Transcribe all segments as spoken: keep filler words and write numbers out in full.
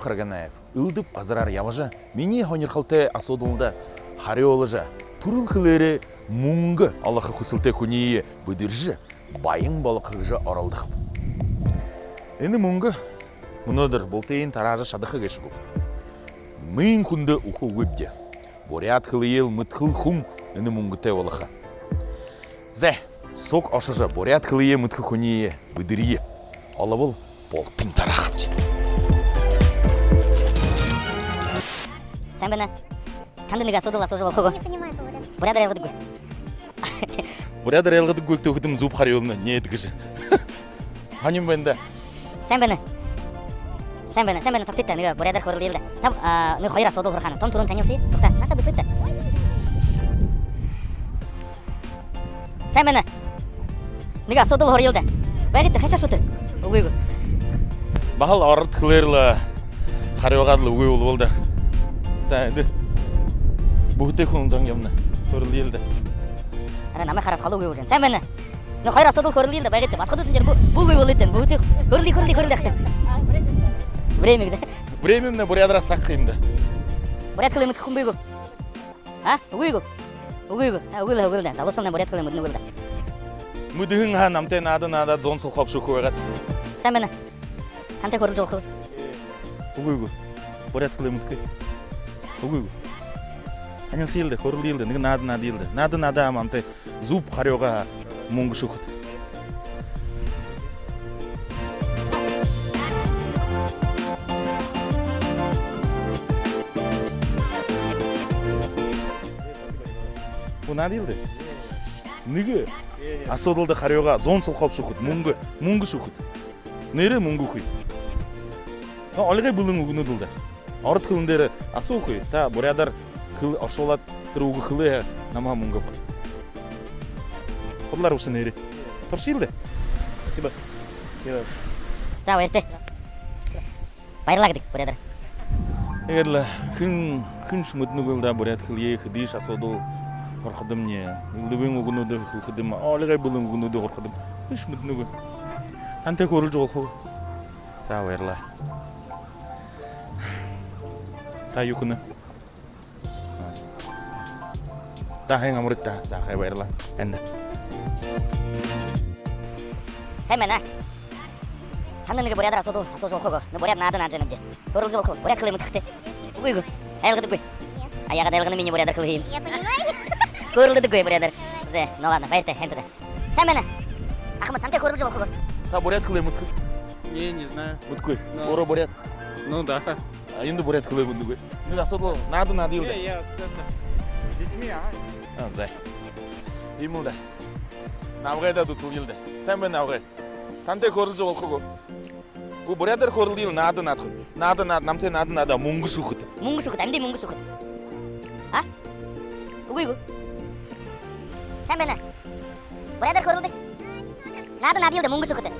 Караганаев. Элдэб газараар ябажа, минии һонирхолтой асуудалда харюулжа, түрэл хэлээрээ мүнгэ олохо хүсэлтэй хүниие бэдэржэ, баян болохо гэжэ оролдохоб. Энэ мүнгэ мүнөөдэр бултыень тараажа шадаха гээшэ гүб? Миин хүндэ үгэхэгүйбди. Буряад хэлэеэл мэдэхэл хүн энэ мүнгэтэй болохо. Зай, суг ошожо, буряад хэлэеэ мэдэхэ хүниие бэдэрье. Олобол бултыень тараахабди. Сайн байна. Танда нэгэ асуудал асуужа болохо гү? Не понимаю по-бурятски. Буряадаар ойлгодоггүй. Буряадаар ойлгодоггүй гү гэхэдэм, зүб харюулна: нээт гэжэ. Һонин байна даа. Сайн байна. Сайн байна, сайн байна, тогтыт даа, нэгэ буряадаар хөөрэлдэел даа. Та, а, нэгэ хоёр асуудал һурахам. Тон түрүүн танилсая, сугтаа. Саашаа бэхыт даа. Сайн байна. Нэгэ асуудал һураял даа. Байгыт даа, хайшааш шүтэ. Үгы гү? Баһал ород хэлээр лэ харюугаад лэ үгы болбол даа. Сайн, эндэ бүхэтэй хүн зон ябана. Хөөрэлдэел даа. Арай намайе хараад холо үгы болжо байна. Сайн байна. Нэгэ хоёр асуудал хөөрэлдэел даа, байгыт даа. Басагад шэнжээр бү, бү үгы болыт даа. Бүхэтэй хөөрэлды, хөөрэлды, хөөрэлды ахта. Время гэжэ. Время, мэнэ, буряадаар саг гэхэ юм даа. Буряад хэлэ мэдэхэ хүн бии гү? А? Үгы гү? Үгы гү? А, үгы лэ, үгы лэ даа. Залуушуулнай буряад хэлэ мэдэнэгүй лэ даа. Мэдэһэн һаа, намтай наада наадаад, зуун солхооб шүүхэ байгаат. Сайн байна. Тантай хөөрэлдэжэ болохо гү? Үгы гү? Буряад хэлэ мэдэхэгүй. Үгы гү? Танилсаял даа, хөөрэлдэел даа, нэгэ наада наадаял даа. Наада наадаа, намтай зүб харюугаа, мүнгэ шүүхэт. Үгы, наадаял даа. Нэгэ асуудалда харюугаа, зуун солхооб шүүхэт, мүнгэ, мүнгэ шүүхэт. Нээрээ мүнгэ үгэхэ. Но олигой бэлэн үгэнүүд лэ даа. Ород хэлэн дээрэ асуухэ. Та буряадаар хэл, оршуулаад, тэрэ үгэ хэлээ һаа, намһаа мүнгэ абахат. Худалаар бэшэ, нээрээ. Туршаял даа. Спасибо. За, баяртай. Баярлаа гэдэг буряадаар. Тиигээд лэ хэн, хэншье мэдэнэгүй лэ даа буряад хэлэеэ. Хэдышье асуудал һурахадамни, элдэбын үгэнүүдые хэлэхэдэм, олигой бэлэн үгэнүүдые һурахадам, хэншье мэдэнэгүй. Тантай хөөрэлдэжэ болохо гү? За, баярлаа. Та юу хэнэ? Та хэн, амарыт даа. За, хай, баярлаа. Эндэ. Сайн байна. Танда нэгэ буряадаар асуудал асуужа болохо гү? Нэгэ буряад наада наадажа байнабди. Хөөрэлдэжэ болохо гү? Буряад хэлэ мэдэхэтэй. Үгы гү? Ойлгодоггүй. А яагаад ойлгоно минии буряадаар хэлэһыем? Я понимаю. Хөөрэлдэдэггүй буряадаар. Зэ, ну ладно, баяртай, эндэ даа. Сайн байна. Ахамад, тантай хөөрэлдэжэ болохо гү? Та буряад хэлэ мэдэхэ гү? Не, не знаю. Мэдэхэгүй. Ну. Өөрөө буряад? Ну да. А эндэ буряад хэлэ мэдэнэгүй. Нэгэ асуудал, наада наадаял даа. Не, я с, это, с детьми, а. А, зай. Иимэл даа. Набгайдаа дүтэлэел даа. Сайн байна, набгай. Тантай хөөрэлдэжэ болохо гү? Гү, буряадаар хөөрэлдэел, наада наадахань. Наада наада, намтай наада наадаа, мүнгэ шүүхэт. Мүнгэ шүүхэт, амиды мүнгэ шүүхэт. А? Үгы гү? Сайн байна. Буряадаар хөөрэлдэ. Наада наадаял даа, мүнгэ шүүхэт.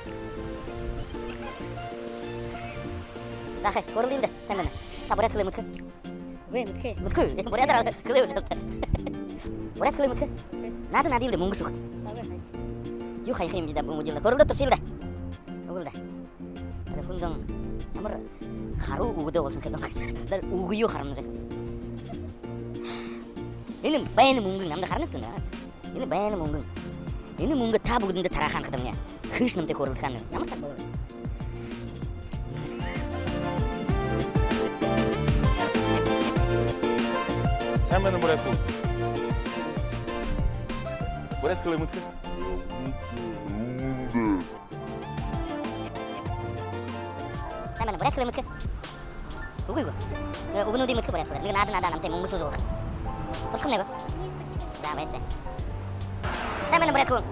За, хай, хөөрэлдэел даа. Сайн байна. Та буряад хэлэ мэдэхэ гү? Үгы, мэдэхэгүй. Мэдэхэгүй. Буряадаар хэлээ үсөөбта. Буряад хэлэ мэдэхэ гү? Наада наадаял даа, мүнгэ шүүхэт. Юу хаях юм даа, бү мэдэнэ. Хөөрэлдөөд туршаял даа. Үгыл даа. Тэрэ хүн зон ямар харуу үгэдөө болоһон хэ зон гэһэн. Тэрэ үгыеэ харанажа. Энэ байна мүнгэн, намда харанагты даа. Энэ байна мүнгэн. Энэ мүнгэ та бүгэдэндэ тарааһан хадамни. Хэншье намтай хөөрэлдэхэгүй. Ямар саг болоо. Сайн байна, буряад хүн. Буряад хэлэ мэдэхэ гү? Сайн байна, буряад хэлэ мэдэхэ гү? Үгы гү? Э, үгэнүүдые мэдэхэ гү буряад хэлээр? Нэгэ наада наадаа, намтай мүнгэ шүүжэ болохо. Туршахамни гү? За, баяртай. Сайн байна, буряад хүн.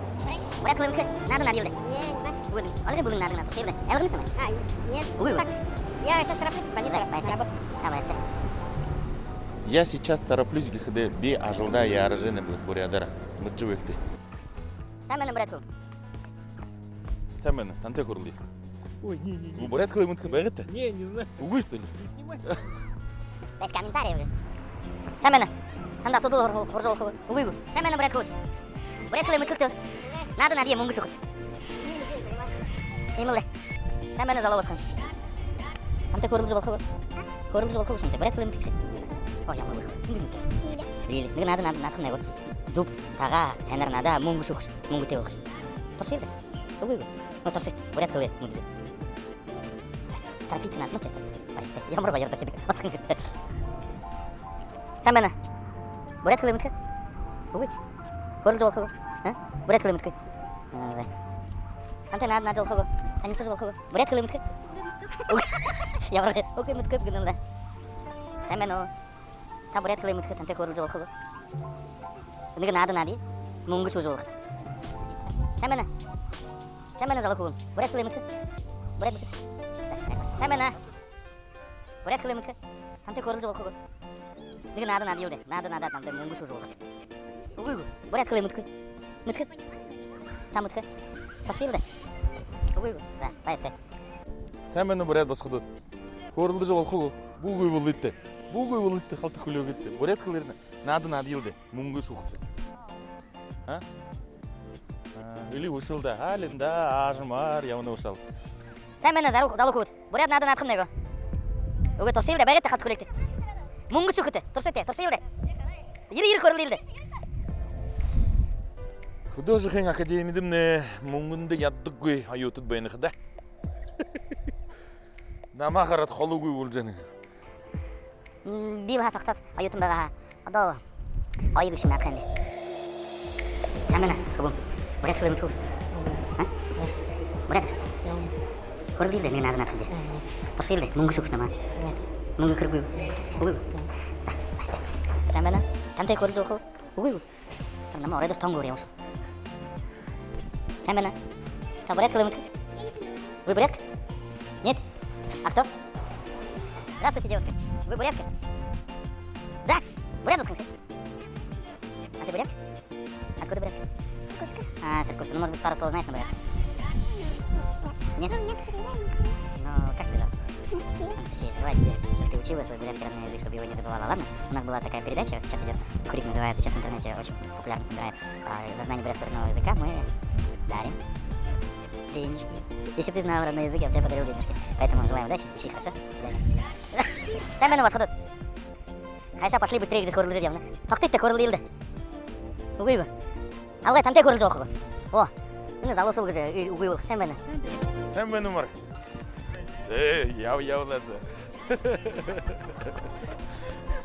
Буряад хэлэ мэдэхэ гү? Наада наадаял даа. Не, не знаю. Үгы гү? Олигой бэлэн, наада наадаа, туршаял даа. Ойлгоношта намайе? А, нет. Үгы гү? Так, я сейчас тороплюсь в больницу на работу. За, баяртай. За, баяртай. Я сейчас тороплюсь гэхэдээ, би ажалдаа яаража байнаб буряадаар. Мэдэжэ байгты. Сайн байна, буряад хүн. Сайн байна. Тантай хөөрэлдэе. Ой, не, не, не. Вы буряад хэлэ мэдэхэ гү, байгыт даа? Не, не знаю. Үгы, что ли? Не снимай. Без комментариев. Сайн байна. Танда асуудал һур-, һуража болохо гү? Үгы гү? Сайн байна, буряад хүн. Буряад хэлэ мэдэхэ гүт? Наада наадая, мүнгэ шүүхэт. Иимэл даа. Сайн байна, залуу басаган. Тантайе хөөрэлдэжэ болохо гү? Хөөрэлдэжэ болохо гү шамтай? Буряад хэлэ мэдэхэ гүш? О, ямар буряад хэлэ. Тиимэ гүш, мэдэхэ гүш. Лили. Лили. Нэгэ наада, наада, наадахамнай гү? Зүб. Тагаа, һайнаар наада, мүнгэ шүүхэш. Мүнгэтэй байхаш. Туршал даа. Үгы гү? Ну, туршал даа. Буряад хэлэ мэдэжэ. Торопиться надо, ну, тиигээд. Баяртай. Ямар гоёор даа гэдэг. Басаган гэжэ. Сайн байна. Буряад хэлэ мэдэхэ гү? Үгы. Хөөрэлдэжэ болохо гү? А? Буряад хэлэ мэдэхэ гү? А, зай. Тантай наада наадажа болохо гү? Танилсажа болохо гү? Буряад хэлэ мэдэхэ гү? Үгы. Ямар гоё. Окей, мэдэхэгүй гэнэ лэ даа. Сайн байна. Та буряад хэлэ мэдэхэ гү, тантай хөөрэлдэжэ болохо гү? Нэгэ наада наадая. Мүнгэ шүүжэ болохо. Сайн байна. Сайн байна, залуу хүбүүн. Буряад хэлэ мэдэхэ гү? Буряад бэшэ. Сайн байна. Буряад хэлэ мэдэхэ гү? Тантай хөөрэлдэжэ болохо гү? Нэгэ наада наадая л даа. Наада наадаад, намтай мүнгэ шүүжэ болохо. Үгы гү? Буряад хэлэ мэдэхэ гү? Мэдэхэ гү? Та мэдэхэ гү? Туршал даа. Үгы гү? За, баяртай. Сайн байна, буряад басагадууд. Хөөрэлдэжэ болохо гү? Бү үгы болыт даа. Бү үгы болыт даа, халта хүлеэгыт даа. Буряад хэлээрнь наада наадая л даа. Мүнгэ шүүхэт. А? А, или үшөөл даа. Алин даа, аажамаар ябана үшөөл. Сайн байна, залуу, залуу хүбүүд. Буряад наада наадахамнай гү? Үгы, туршал даа, байгыт даа, халта хүлеэгты. Мүнгэ шүүхэт. Туршал даа, туршал даа. Ерэ, ерэ, хөөрэлдэе л даа. Хүдөө ажахын академидэмнай мүнгэндэ ядадаггүй оюутад байна ха даа. Намаа хараад хологүй болжо байна. М, би баһа тогтоод, оюутан байгаа һаа. Одоо гоё гүшэн наадахам би. Сайн байна, хүбүүн. Буряад хэлэ мэдэхэ гүш? А? Буряад гүш? Хөөрэлдэе л даа, нэгэ наада наадахамди. Туршал даа, мүнгэ шүүхэш намаа. Мүнгэ хэрэггүй гү? Үгы гү? За, баяртай. Сайн байна. Тантай хөөрэлдэжэ болохо гү? Үгы гү? Намаа оройдоошье тон гү, ямар шуу. Сайн байна. Та буряад хэлэ мэдэхэ гү? Вы бурятка? Нет? А кто? Здравствуйте, девушка. Вы бурятка? Да. Буряад басаган гүш? А ты бурятка? Откуда бурятка? С Иркутска. А, с Иркутска. Ну, может быть, пару слов знаешь на бурятском? Нет? Ну, некоторые, да, некоторые. Ну, как тебя зовут? Анастасия. Анастасия, желаю тебе, чтобы ты учила свой бурятский родной язык, чтобы его не забывала, ладно? У нас была такая передача, сейчас идёт, «Курик» называется, сейчас в интернете очень популярность набирает. А, за знание бурятского родного языка мы дарим денежки. Если бы ты знала родной язык, я бы тебе подарил денежки. Поэтому желаю удачи, учи хорошо. До свидания. Сайн байна, басагадууд. Хайшаа, пошли быстрее, гэжэ хөөрэлдэжэ ябана. Тогтыт даа, хөөрэлдэе л даа. Үгы гү? Абгай, тантай хөөрэлдэжэ болохо гү? О, энэ залуушуул гэжэ, үгы гү? Сайн байна. Сайн байна, Умар. Э, яв, яв, Даша.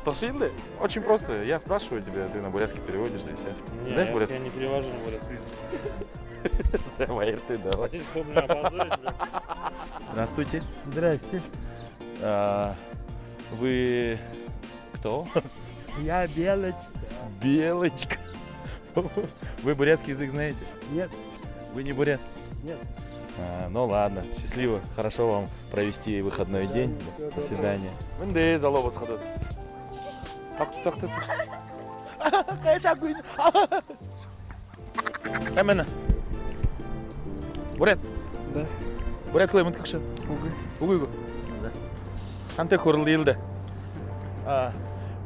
Туршал даа. Очень просто. Я спрашиваю тебя, ты на бурятский переводишь, да и всё. Не, знаешь я, бурятский? Я не перевожу на бурятский. Всё, баяртай, давай. Хотите, чтобы меня опозорить, бля? Здравствуйте. Здрасте. А, вы кто? Я Белочка. Белочка. Вы бурятский язык знаете? Нет. Вы не бурят? Нет. А, ну ладно, счастливо, хорошо вам провести выходной день. До свидания. Мэндэ, залуу басагадууд. Тог-, тог-, тог-, тог. Хайшаа гү? Сайн байна. Буряад? Да. Буряад хэлэ мэдэхэ гүш? Үгы. Үгы гү? Да. Тантай хөөрэлдэе л даа. А,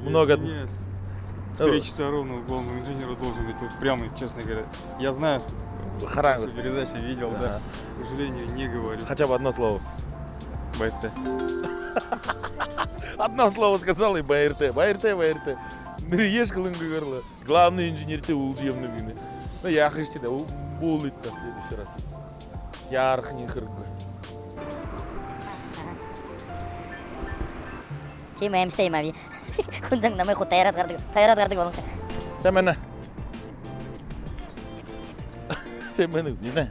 много. Извиняюсь. В три часа ровно у главного инженера должен быть. Вот прямо, честно говоря. Я знаю, ваши передачи видел, да. Ага. К сожалению, не говорю. Хотя бы одно слово. Баяртай. Одно слово сказал и баяртай. Баяртай, баяртай. Нэрыешье хэлэнгүй горло. Главный инженертэй уулзажа ябанаб гэнэ. Ну, яахаш даа, буулыт даа, следующий раз. Яарахань хэрэггүй. Тиимэ аймшагтай юм ааб. Хүн зон намайе хуу тойроод гарадаг, тойроод гарадаг болонхой. Сайн байна. Сайн байна. Не знаю.